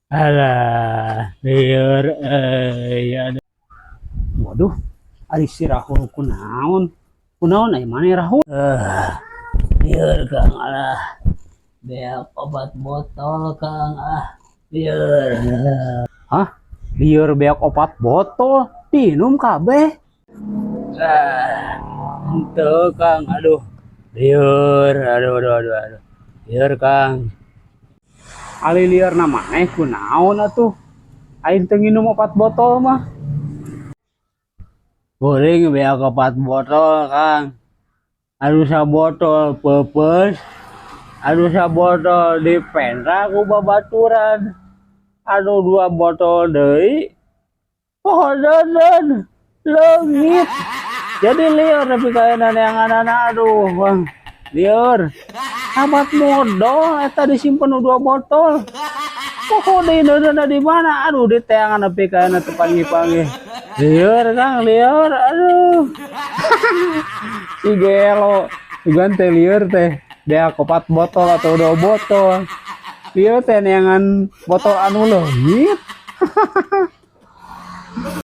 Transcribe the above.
Alah, lieur euy, aduh. Waduh, ari si Rahul kunaon? Kunaon aya maneh, Rahul? Eh, lieur, Kang, alah. Beak opat botol, Kang, ah. Lieur. Hah? Lieur beak opat botol, dinum kabeh? Ah, Henteu, Kang, aduh. Lieur, aduh aduh aduh aduh. Lieur, Kang. Ali lieurna maneh kunaon atuh? Aing teu nginum opat botol mah. Kuring beak opat botol, Kang. Anu sabotol peupeus, anu sabotol dipenta ku babaturan. Anu dua botol deui poho deuden leungit. Jadi lieur nepi ka ayeuna neanganana, aduh, Bang. Lieur. Sabat modol eta disimpen nu dua botol. Poho deui neudeunna di mana? Aduh, diteangan nepi ka ayeuna teu panggih-panggih. Lieur, Kang, lieur. Aduh. Si gelo. Sugan teh lieur teh. Beak opat botol atau dua botol. Lieur teh neangan botol anu leungit.